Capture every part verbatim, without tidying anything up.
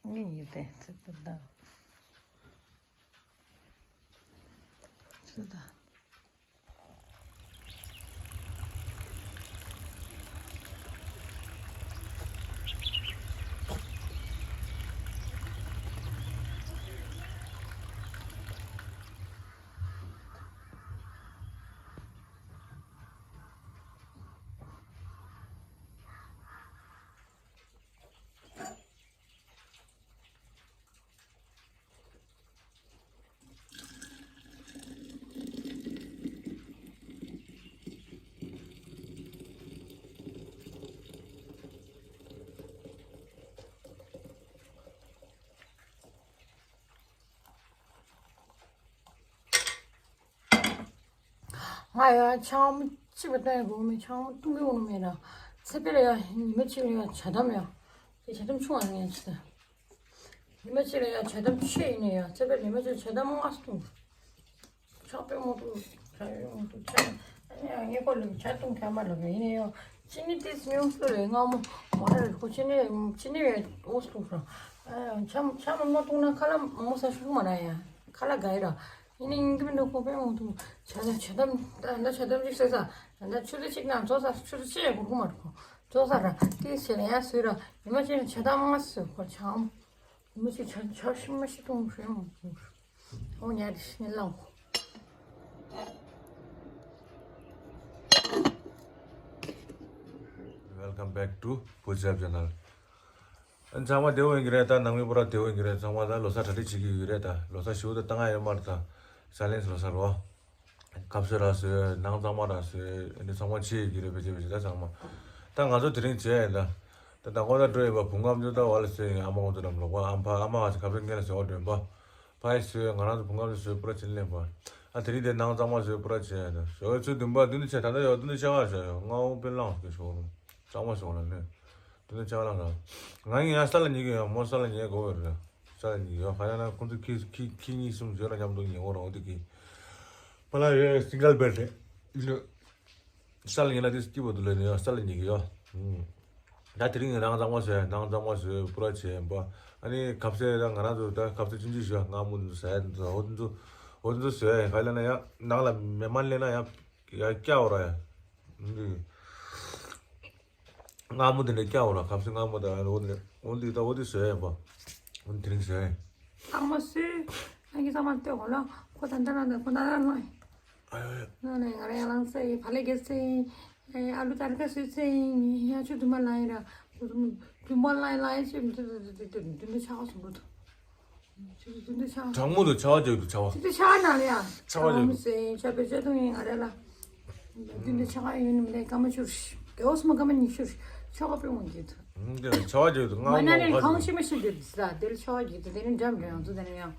ངས་ཡིན་ཏེ་ཚིག་པ་དང་། ཚིག་དང་། ང་ཡང་ཆང་མ་གཅིག་པ་བཏང་ཡང་དགོས་མེད། ཆང་མ་བཏུང་གི་འོང་མེད་ན། ཚེ་འཕེལ་ཡང་ཉི་མ་གཅིག་ལ་ཡང་ཇ་དམ་ཡང་། དེ་ཇ་དམ་ཆུང་བ་ཡང་ཅི་ད། ཉི་མ་གཅིག་ལ་ཡང་ཇ་དམ་ཆེ་ཡིན་ན་ཡང་ཚེ་འཕེལ་ཉི་མ་གཅིག་ཇ་དམ་ལྔ་བཏུང་། ཆག་པའི་དངོས་དུ་ཆག་ཡོད་དངོས་དུ་ཆག་ཨ་ནི་ཡང་ངས་ཁོ་ལ་ཇ་བཏུང་ཁ་མ་ལབ་ཡིན་ན་ཡང་ཅི་ནི་ཏིས་ཉུང་སུ་རེད། སྔ་མོ་མ་རེད་ཁོ་ཅི་ནི་ཅི་ནི་ཡང་ཨོ་སུ་ར། ཨ་ཡང་ཆ་ཆ་མ་མ་བཏུང་ན་ཁ་ལག་མོ་ས་ཤུགས་མ་ར་ཡ། ཁ་ལག་ག་ཡི་ར། ཡིན་ནི་ཡིན་གི་མི་འདུག་ཁོ་པའི་དངོས་དུ་ཇ་དམ་ཇ་དམ་ད་ཇ་དམ་ཅིག་ཟེར་ས་ད་ཆུ་ཚོད་གཅིག་ནང་ཚོ་ས་ཆུ་ཚོད་གཅིག་ཡང་འགོར་གི་མ་རེད་ཁོ། ཚོ་ས་ར་ཏིས་བྱས་ན་ཡང་སུས་ར་ཉི་མ་གཅིག་ཇ་དམ་ལྔ་སུས་ཁོ་ཆང་། མི་ཚེ་ཆ་ཆ་ཤི་མ་ཤི་གཏོང་ཤེས་མ་གཏོང་ཤེས། ཨོ་ཉལ་ཏེ་ཤི་ནས་ལངས། Welcome back to Punjab channel. ཨ་ཚང་མ་བདེ་པོ་ཡིན་གྱི་རེད། ད་ནང་མི་པུ་ར་བདེ་པོ་ཡིན་གྱི་རེད། ཚང་མ་ད་ལོ་གསར་གྲ་སྒྲིག་བྱེད་ཀྱི་ཡོད་རེད། ད་ལོ་གསར་ཞུ་ད་ཏང་ཡོད་མ་རེད། ད་སལ་ལེན་ལོ་གསར་རོ། ཁབ་སེ་ར་སེ་ནང་གཙང་མ་ར་སེ་འདི་ཚང་མ་ཆེ་ཡི་རེད། བེ་ཅེ་བེ་ཅེ་ད་ཚང་མ་ད་ང་ཚོ་དེ་རིང་བྱས་ཡིན་ད། ད་ད་ཁོ་ད་འགྲོ་ཡིན་པ་བུ་ངམ་ཚོ་ད་བ་ལ་སེ་ཡིན། ཨ་མ་ཁོང་ཚོ་རམ་ལོག་པ་ཨམ་ཕ་ཨ་མ་ང་ཚོ་ཁབ་སེ་ངེ་ལ་སེ་བ་འདྲེན་པ་ཕ་ཡི་སེ་ང་རང་ཚོ་བུ་ངམ་ཚོ་སེ་པུ་ར་ཅིན་ལེན་པ། ཨ་དེ་རིང་དེ་ནང་གཙང་མ་སེ་པུ་ར་བྱས་ཡིན་ད། ཞོ་ཚོ་བདུན་པ་བདུན་དུ་ཆ་ད་ད་ཡོ་བདུན་དུ་ཆ་ག་བྱ་ཡོ་ང་འོང་པེ་ལང་སེ་ཞོ་རུང་གཙང་མ་ཞོ་ལ་ནས། དེ་ནས་ཆག་ལ་ར། ང་ཡིན་ཡང་ས་ལ་ཉལ་གི་ཡོད། མོ་ས་ལ་ཉལ་དགོས་པ་རེད། ས་ལ་ཉལ་གི་ཡོད། ཧ་ཡ་ན་ཁོང་ཚོ་ཁྱི་ཁྱི་ཁྱི་གཉིས་གསུམ་བྱོས་ལ་མཉམ་དུ་ཉལ་གོ་ར་འོ་དེ་གི། པ་ལ་ཡོད་སིང་གལ་བེད་རེད། ས་ལ་ཉལ་ལ་དེ་སྐྱིད་པོ་འདུག་ལ་ནི་ཡོད་ས་ལ་ཉལ་གི་ཡོད། ད་དེ་རིང་ནང་གཙང་མ་བཟོས་ནང་གཙང་མ་བཟོས་པུ་ར་བྱས་པ། ཨ་ནི་ཁབ་སེ་ར་ང་རང་ཚོ་ད་ཁབ་སེ་ཆུང་ཆུང་ཞོ་ང་མོ་འདུག་ཟ་ཡ་འདུག་འོ་འདུག་འོ་འདུག་བཟོས་ཧ་ལ་ན་ཡ་ནང་ལ་མེ་མ་ལེན་ན་ཡ་ཡ་སྐྱ་འོ་ར་ཡ། འདི། སྔ་མོ་དེ་འདྲ་སྐྱ་འོ་ལ་ཁབ་སེ་སྔ་མོ་དང་འོ་དེ་འོ་དེ་ད་འོ་དེ་བཟོས་ཡ་པ། འོ་དེ་རིང་བཟོས་ཡ། ཚང་མ་སུས། ཨ་ནི་ཚང་མ་ལྟོས་གོ་ལ། ཁོ་ད་ལྟ་ན་ད་ཁོ་ད་ལྟ་ན། ཨ་ཡོ་ཡོ། ན་ནས་ང་རང་ཡང་ལང་སེ་ཕ་ལེ་གེ་སེ། ཨ་ལུ་ཏར་ཀ་སུས་སེ་ཡང་ཆུ་དུ་མ་ལ་ཡིན་ར། དུ་མ་ལ་ཡིན་ལ་ཡིན་ཆུ་དུ་དུ་དུ་དུ་དུ་ཆག་སོང་གོ་དུ། ཆུ་ཚོད་བདུན་དུ་ཆག་གྲང་མོ་དུ་ཆར་པ་རྒྱག་དུ་ཆར་པ། ཆུ་ཚོད་ཆག་ན་ལ་ཡ། ཆར་པ་རྒྱག་དུ། ཆར་པའི་ཆར་གཏོང་ཡིན་ང་རེ་ལ། བདུན་དུ་ཆག་ཡོད་ནི་མི་ལས་སྐར་མ་ཆུ་རེ། དེ་འོ་སུ་མ་སྐར་མ་ཉི་ཤུ་རེ། ཆར་པ་དཔེ་མང་གི་འདུག་ཆར་པ་རྒྱག་དུ་ང་མ་ན་ལས་གང་ཤི་མ་ཤི་རྒྱུ་དུ་ས་དེ་ལ་ཆར་པ་རྒྱག་དུ་དེ་ནི་འགྲམ་རེ་ང་ཚོ་དེ་ནི་ཡང་།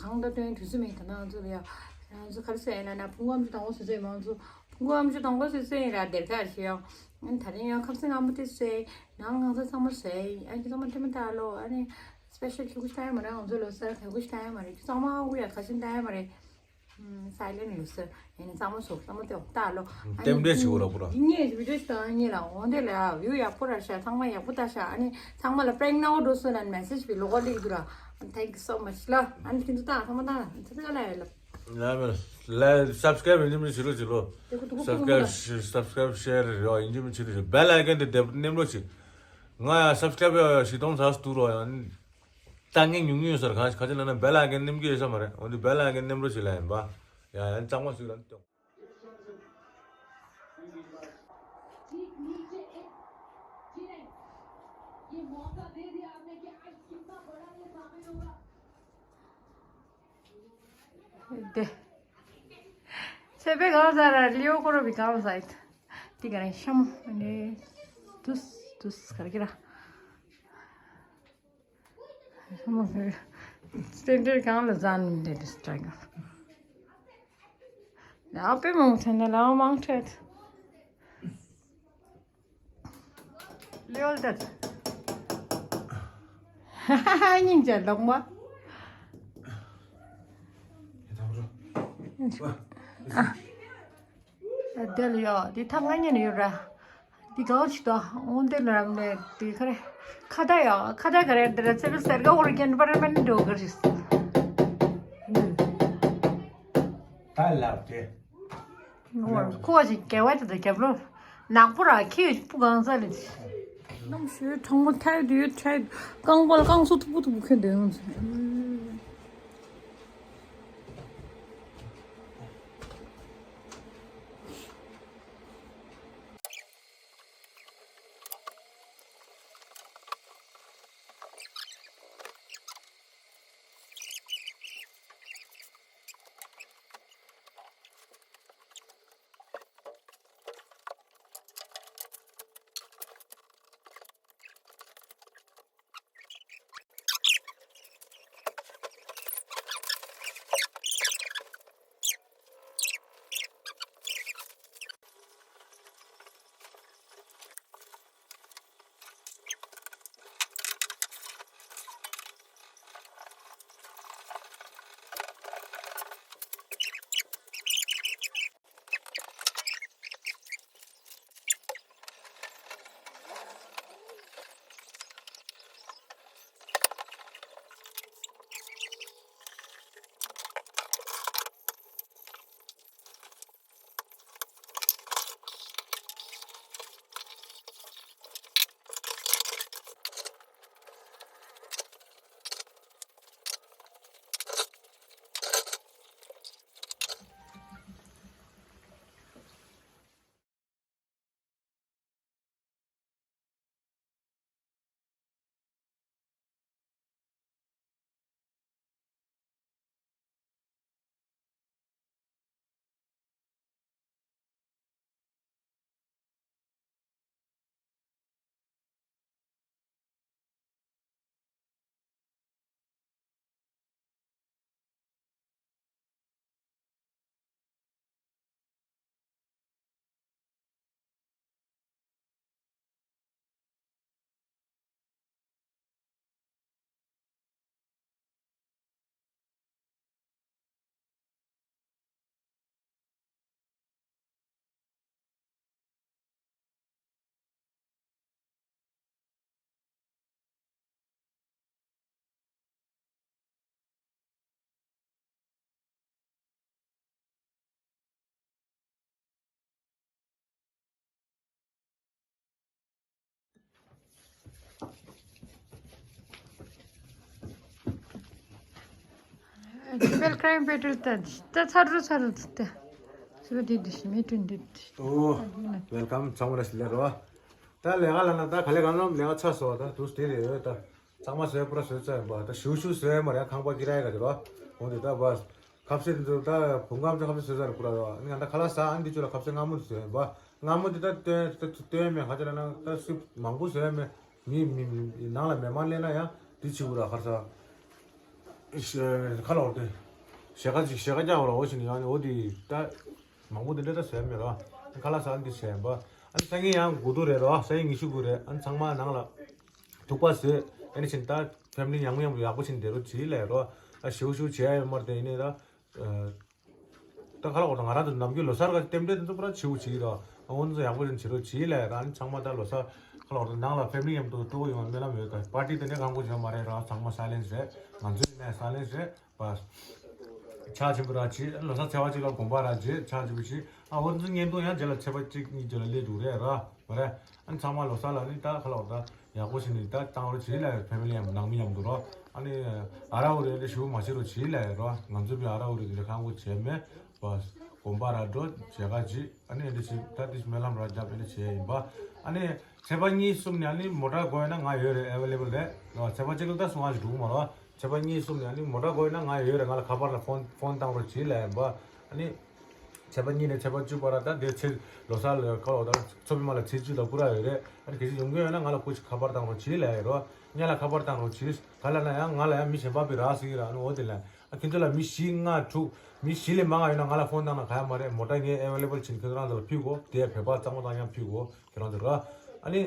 གང་ལྟར་སྟོན་དུས་སུ་མེད་ད་ན་ང་ཚོ་ལ་ཡ། ང་ཚོ་ག་རེ་ཟེར་ཡ་ན་ན་ཕུང་པོ་ཨམ་ཆུ་དང་པོ་ཟེར་ཟེར་མང་ཚོ་ཕུང་པོ་ཨམ་ཆུ་དང་པོ་ཟེར་ཟེར་ཡིན་ར་དེར་ཁ་ཞིག་ཡང་། ད་རིང་ཡང་ཁབ་སེ་སྔ་མོ་དེ་ཟེར་ནང་ང་ཚོ་ཚང་མ་ཟེར་ཨ་ནི་ཚང་མ་ཐེ་མ་ད་ལོ་ཨ་ནི། སྤེ་ཤལ་ཁྱོད་ཀྱིས་བལྟ་ཡ་མ་རེད། ང་ཚོ་ལོ་གསར་ཁྱོད་ཀྱིས་བལྟ་ཡ་མ་རེད། ཁྱོད་ཚང་མ་ཨ་ཁུ་ཡ་ཁ་ཤས་བལྟ་ཡ་མ་རེད། སའི་ལེན་ལོ་གསར་ཡིན་ན་གཙང་མ་ཚོགས་གཙང་མ་ཏོག་ལྟ་ལོ། རྟེན་འབྲེལ་བྱེད་དགོས་ར་པོ་ར། ངས་བི་ཌིའོ་ཞིག་བཏང་ངས་ལ་འོང་དེ་ལ་ཡ་བིའུ་ཡག་པོ་ར་ཤ་ཚང་མ་ཡག་པོ་ལྟ་ཤ་ཨ་ནི་ཚང་མ་ལ་པྲེང་ནའོ་འགྲོ་སོང་ན་མེ་སེ་ཇི་བི་ལོ་གོ་ལིག་དུ་ར། Thank you so much ལ་ཨ་ནི་ཁྱེད་ཚོ་ཏང་ཚང་མ་ཏང་ཚང་མ་ལ་ཡ་ལ། ལ་སབ་སི་ཀ་རེབ་ཡིན་གཅིག་མིན་གཅིག་བྱེད་རོགས་བྱེད་ལོ། སབ་སི་ཀ་རེབ་སབ་སི་ཀ་རེབ་ཤེར་རེ་ཡོ་ཡིན་གཅིག་མིན་གཅིག་བྱེད་རོགས་བྱེད། བེལ་ཨའི་ཀོན་དེ་དེབ་ནེམ་རོགས་བྱེད། ང་ཡ་སབ་སི་ཀ་རེབ་ཡ་བཞི་སྟོང་ཚར་སུ་འདུག་རོགས་ཡ། ད་ངས་ཉུང་ཉུང་ཡོད་ས་རེད། གང་ག་ཅི་ལབ་ན་བེལ་ཨའི་ཀོན་ནེམ་གི་ཡོད་ས་མ་རེད། འོན་ཏེ་བེལ་ཨའི་ཀོན་ནེམ་རོགས་བྱེད་ལ་ཡིན་པ། ཡ་ཡ་གཙང་མ་ཞིག་ལ་སྟོན། དེ། ཚེ་པའི་གང་ཟ་ར་ལིའོ་ཁོ་རོ་བི་གང་ཟ་ཡིད། དེ་ག་རེ་ཤམ་ནེ་དུས་དུས་ག་རེ་གི་ར། ཤམ་ནེ་སྟེང་དེ་གང་ལ་ཟ་ནི་དེ་དུས་ཏྲ་ག་ཨ་པེ་མང་ཐེ་ནེ་ལ་མང་ཐེ། ལིའོ་ལ་ད། སྙིང་རྗེ་ལོག་མ། ཨ། དེ་ལ་ཡོད་དེ་ཐག་ང་ཉན་ཡོད་ར། འདི་གང་ཞིག་དང་འོན་ཏེ་ལ་རམ་ནས་དེ་ཁ་རེ་ཁ་བརྡ་ཡ་ཁ་བརྡ་ག་རེ་འདི་ར་ཚེ་བའི་སེར་ག་འོར་གྱན་པར་མན་འགྲོ་གི་རེད། ད་ལབ་དེ། ཁོ་ཞིག་རྒྱལ་བ་དེ་དང་རྒྱབ་ལོ་ནག་པོ་ར་ཁྱེད་སྤུ་གང་ས་རེད། གནམ་གཤིས་གྲང་མོ་ཐལ་དུས་ཐལ་རྐང་པ་ལ་རྐང་སོ་ཐུག་པོ་ཐུག་པོ་ཁྱོད་འདོན་ཡོང་ཟེར། Well, crime petrol ད་ད་ཚར་རུ་ཚར་རུ་ད་སུ་དེ་དེ་ཞི་མི་ཀྲུན་དེ། ཨོ། Welcome ཚང་མ་ལ་ཞི་ལེ་རོ། ད་ལས་ཀ་ལ་ན་ད་ག་ལེ་གང་ལ་ལས་ཀ་ཚར་སོང་ད་དུས་དེ་རེད་ད། ཚང་མ་བཟོས་པུ་ར་བཟོས་ཚར་ཡིན་པ་ད་ཞུ་ཞུ་བཟོས་མ་རེད་ཁང་པ་ཀི་ར་ཡ་ག་དེ་རོ། འོང་དེ་ད་བ། ཁ་ཟས་འདི་ཚོ་ད་བུ་ངམ་ཚོ་ཁ་ཟས་བཟོས་ཚར་པུ་ར་རོ། ཨ་ནི་ང་ད་ཁ་ལག་ཟ་ཨ་ནི་འདི་ཚོ་ལ་ཁ་ཟས་མངར་མོ་འདི་བཟོས་ཡིན་པ། མངར་མོ་འདི་ད་སྟོན་ད་སྟོན་མེད་ཁ་ཆ་ལ་ན་ད་སུ་མང་པོ་བཟོས་མེད། མི་མི་མི་ནང་ལ་མེ་མར་སླེབས་ན་ཡང་འདི་བྱེད་དགོས་ར་ཁར་ས། ཁ་ལོར་ཏེ། ཞེ་ཁ་ཅིག་ཞེ་ཁ་རྒྱག་ར་འོ་ཞིག་ནི་ཡང་ནི་འོ་དེ་ད། མང་པོ་འདི་འདྲ་ད་བཟོས་མེད་ར། ཁ་ལག་ཟ་འདི་བྱས་པ། ཨ་ནི་སང་ཉིན་ཡང་དགུ་ཐུག་རེད་ར་སང་ཉིན་ཉི་ཤུ་དགུ་རེད་ཨ་ནི་ཚང་མ་ནང་ལ། ཐུག་པ་བཟོས་ཨ་ནི་ཕྱིན་ད་ཕེ་མི་ལི་ཡང་ཡང་ཡག་པོ་ཕྱིན་བསྡད་རོགས་བྱེད་ལས་རོ། ཨ་ཞེ་པོ་ཞེ་པོ་བྱས་ཡོད་མ་རེད་དེ་ཡིན་ནའི་ད། ད་ཁ་ལག་འོ་ད་ང་རང་ཚོ་ནམ་རྒྱུན་ལོ་གསར་ག་རྟེན་འབྲེལ་དེ་ཚོ་པུ་ར་བྱེད་དགོས་བྱེད་ཀྱི་རོ། ཨ་འོ་ཚོ་ཡག་པོ་ཡིན་བྱེད་རོགས་བྱེད་ལས་ར་ཨ་ནི་ཚང་མ་ད་ལོ་གསར་ཁ་ལག་འོ་ད་ནང་ལ་ཕེ་མི་ལི་མཉམ་དུ་སྤྲོ་པོ་ཡོང་བ་སྨོན་ལམ་ཡོད་ད་པར་ཊི་དེ་འདྲ་གང་དགོས་བྱེད་མ་རེད་ར་ཚང་མ་སའི་ལེན་སི་རེད་ང་ཚོའི་ནས་སའི་ལེན་སི་རེད་པ། ཕྱག་ཆེན་པོ་ར་བྱེད་ལོ་གསར་ཚེས་པ་གཅིག་ལ་དགོན་པ་ར་བྱེད་ཕྱག་ཆེན་པོ་བྱེད་ཨ་འོ་ཚོ་བརྙན་ཐུང་ཡང་རྗེས་ལ་ཚེས་པ་གཅིག་གཉིས་རྗེས་ལ་སླེབས་འདུག་རེད་ར་མ་རེད་ཨ་ནི་ཚང་མ་ལོ་གསར་ལ་ནི་ད་ཁ་ལག་འོ་ད། ཡག་པོ་བྱས་ནས་ད་བཏང་རོགས་བྱེད་ལབ་ཕེ་མི་ལི་ཡང་ནང་མི་མཉམ་དུ་རོ། ཨ་ནི་ཨ་ར་འུ་རེ་འདྲ་ཞུ་མ་བྱེད་རོགས་བྱེད་ལབ་རོ། ང་ཚོ་བི་ཨ་ར་འུ་རེ་འདི་འདྲ་ཁང་པ་བྱས་མེད་པ། དགོན་པ་ར་འགྲོ་མཇལ་ཁ་བྱེད་ཨ་ནི་འདི་བྱེད་ད་འདི་སྨོན་ལམ་ར་རྒྱབ་འདི་བྱས་ཡིན་པ། ཨ་ནི་ཚེས་པ་གཉིས་གསུམ་ནས་ཨ་ནི་མོ་ཊ་དགོས་ཡོད་ན་ང་ཡོད་རེད་ཨེ་ཝེ་ལེ་བལ་རེད་རོ། ཚེས་པ་གཅིག་ལ་ད་སུ་ང་ཞིག་འགྲོ་གི་མ་རོ། ཚེས་པ་གཉིས་གསུམ་ནས་ཨ་ནི་མོ་ཊ་དགོས་ན་ང་ཡོད་རེད། ང་ལ་ཁ་པར་ལ་ཕོན་ཕོན་བཏང་རོགས་བྱེད་ལབ་ཡིན་པ། ཨ་ནི་ཚེས་པ་གཉིས་ནས་ཚེས་པ་བཅུ་བར་ད་དེ་ཚེས་ལོ་གསར་ལ་ཁ་ལོ་ད་མཚོ་པདྨ་ལ་ཚེས་བཅུ་ལ་སྐུ་ར་ཡོད་རེད། ཨ་ནི་གལ་སྲིད་ཡོང་གི་ཡོད་ན་ང་ལ་སྐུ་ཞིག་ཁ་པར་བཏང་རོགས་བྱེད་ལབ་ཡོད་རོ། ངས་ལ་ཁ་པར་བཏང་རོགས་བྱེད། ག་ལ་ན་ཡང་ང་ལ་ཡང་མི་གཞན་པ་བི་རག་ཟིག་ར་ཨ་ནི་འོ་དེ་ལ་ཨ་ཁྱེད་ཚོ་ལ་མི་བཞི་ལྔ་དྲུག་མི་བཞི་ལས་མང་ང་ཡོད་ན་ང་ལ་ཕོན་བཏང་ན་ག་ཡ་མ་རེད། མོ་ཊ་ངས་ཨེ་ཝེ་ལེ་བལ་བྱིན་ཁྱེད་རང་ཚོ་ལ་ཕུལ་གོ་དེ་བོད་པ་གཙང་མ་དང་ཡང་ཕུལ་གོ་ཁྱེད་རང་ཚོ་ར་ཨ་ནི།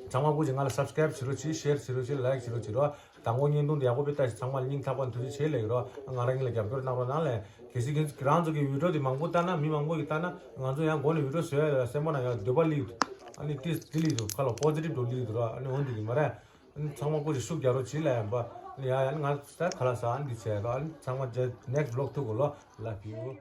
ཚང་མ་སྐུ་མཁྱེན་ང་ལ་སབ་སི་ཀ་རེབ་བྱེད་རོགས་གྱིས། ཤེར་བྱེད་རོགས་གྱིས། ལའིག་བྱེད་རོགས་གྱིས་རོ། དང་པོ་བརྙན་ཐུང་འདི་ཡག་པོ་དཔེ་ལྟ་ཞིག་ཚང་མ་ལ་སྙིང་ཐག་པ་ནས་ཐུགས་རྗེ་ཆེ་ལབ་ཡོད་རོ། ང་རང་གཉིས་ལ་རྒྱབ་སྐྱོར་གནང་རོགས་གནང་ལས། གལ་སྲིད་ཁྱེད་རང་ཚོ་གི་བི་ཌིའོ་འདི་མང་པོ་ལྟ་ན་མི་མང་པོ་གིས་ལྟ་ན་ང་ཚོ་ཡང་འགོ་ནས་བི་ཌིའོ་བཟོ་ཡ་ལ་སེམས་པ་ན་ཡང་འདོད་པ་སླེབས་ཡོད། ཨ་ནི་ཏིས་ཏི་ལི་དུ་ཁ་ལ་པོ་ཟི་ཊིབ་དུ་ལི་དུ་ར། ཨ་ནི་འོན་དུ་གི་མ་རེད། ཨ་ནི་ཚང་མ་ཀོ་ཅི་ཤུགས་རྒྱག་རོགས་བྱེད་ལ་ཡིན་པ། ཨ་ནི་ཡ་ཡ་ནི་ང་ད་ཁ་ལ་ས་ཨ་ནི་འདི་བྱས་རོགས། ཨ་ནི་ཚང་མ་རྗེས་ནེག་སི་ཊི་བི་ལོག་ཐུག་གོ་ལོ། ལ་བིའུ།